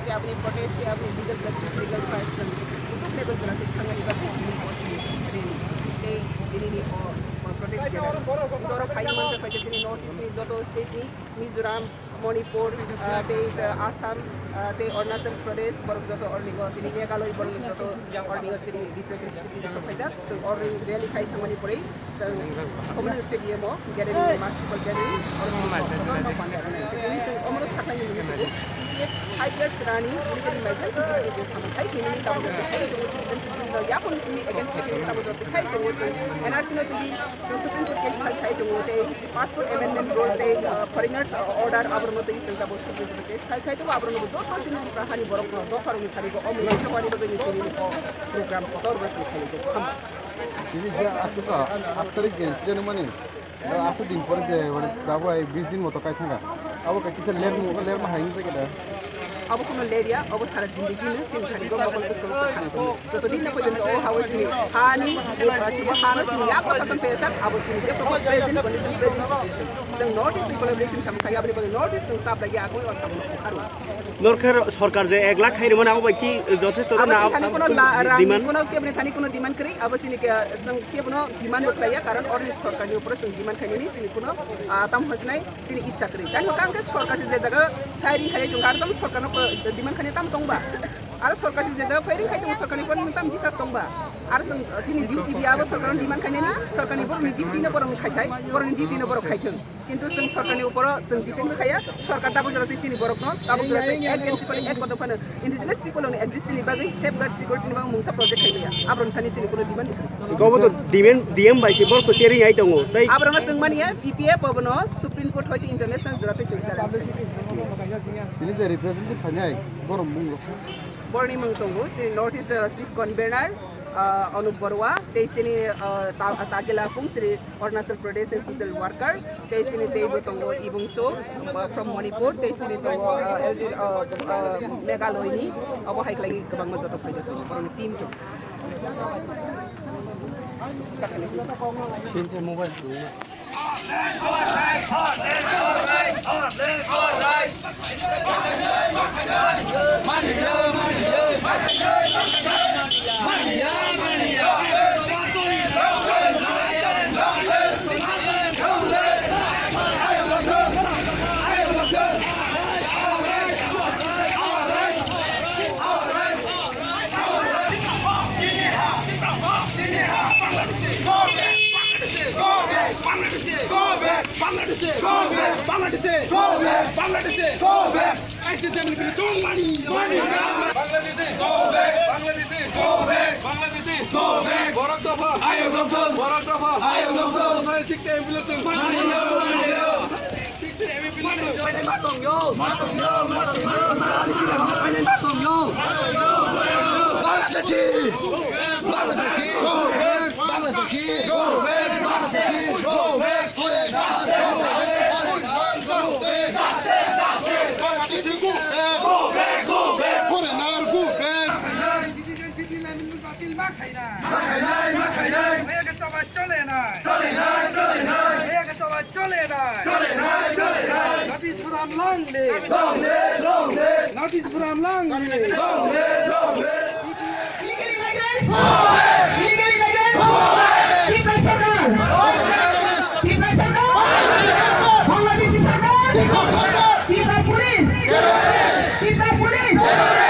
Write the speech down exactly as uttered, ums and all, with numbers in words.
Ke aboni protest, ke aboni legal justice, legal rights, kutuk level jora ke thangani bagwi tini o chini rally. Tei tini ni o, o protest ke. Ito oro phai manjak pai ke chini North East ni joto state ni Mizoram, Manipur, ah, tei, ah, Assam, ah, tei Arunachal Pradesh, borok joto orni o, tini Meghalaya borok joto orni o chini representative sokphaijak. Chwng orni rally khai thangmani pore, chwng Communal Stadium o gathering, mass people gathering, oro chini kotorma panda rwnai. Tini chwng omoro saknani hinwi siko, T T F five years rani legally migrant citizen samung khai hinwi tamo jora khai tongo, citizenship bill no yaponi simi against khai tongo, tamo jora khai tongo, chwng N R C no twi chwng Supreme Court case khai khai tongo, tei Passport Amendment Rule tei, uh, Foreigners Order aborokno twi chwng tabuk Supreme Court case khai khai tongo, aborokno joto chini Tripura hani borokno dopharokni thani bo omo sisawani bagwi ni tini o program kotor bo chwng khaijak. Tini je aswk aat tarik je incident wngmani, aswk din pore je, mane, tabuk hai bis din moto kai thangkha. Abo khe kisa lermo, lerma hai wngwi tongkha da. Abo kuno ler ya, abo sara jindagi ni chini sari go mokol bwskango kwthang tongo. Joto din na porjonto o hao chini hani, chini hano chini yago sason pesak, abo chini je present condition, present situation. Chwng North East ni collaboration samung khai, aboni bagwi North East chwng chap lagi agwi o samung khai. Norkhe sorkar je ek lakh khai rwmani abo bai ki jothesto Abo na chini thani kuno la-, rang demand? Kuno kebni thani kuno demand kwrwi, abo chini ke, chwng kebono demand bo khlaiya, karon orni sorkarni upor chwng demand khainani chini kuno, ah, tam hwnsinai. Chini icha kwrwi. Tamo tang khe sorkar se je jaga firing khai tong kha, tamo sorkarno demand khai tamo tong ba. Aro sorkar se je jaga firing khai tong sorkarni pon tamo bisas tong ba. Aro chwng chini duty biya abo sorkarno demand khai nani, sorkarni borokni duty no borokni khai khai, borokni duty no borok khai thung. Kintu chwng sorkarni uporo chwng depend khai ya, sorkar tamo jora twi chini borokno, tamo jora twi ek M C pali ek kotor phano indigenous people ni exist ni bagwi safeguard security ni bagwi mungsa project khai ya. Abron thani chini kuno demand kwrwi. Kobo to D M, D M bai se borok to cheri ai tongo. Tai Abrama chwng mani ya, T P F abono Supreme Court hoite international jora tei chwng challenge khainai. Tini je representative phainai, borok mung rok. Borni mung tongo, chini North East, uh, Chief Convener, uh, Anup Barua, tei chini, uh, Ta-, Takila Pung, chini Arunachal Pradesh ni social worker, tei chini tei bo tongo Ibungso, uh, from Manipur, tei chini tongo, uh, L T, uh, uh, Meghalaya ni, obo hai khlai kwbangma joto phaijak tongo, borokni team rok. Bangladesh, go back! Bangladesh, go back! Bangladesh, go back! Bangladesh, go back! Bangladesh, go back! I C T M don't money! Money! Bangladesh, go back! Bangladesh, go back! Bangladesh, go back! Borok dopha! Ayo dopha! Borok dopha! Ayo dopha! Sikte ambulance! Money! Money! Phainai ma tong yo. Ma tong yo, ma tong yo. Bangladeshi. Bangladeshi. Bangladeshi. Bangladeshi. Foreigner. Bangladeshi. Go back. Go back. Go back. Foreigner, go back. Citizenship amendment batil ma khainai. Ma khainai, ma khainai. Oya ke choba chole nai. Chole nai, chole nai. Oya ke choba chole nai. Chole nai, chole nai. North East Forum long live. Long live, long live. North East Forum long live. Long live, long live. Illegal immigrants, go back. Illegal immigrants, go back. Tipra Sarkar. Tipra Sarkar. Bangladeshi Sarkar. Tipra Police. Tipra Police.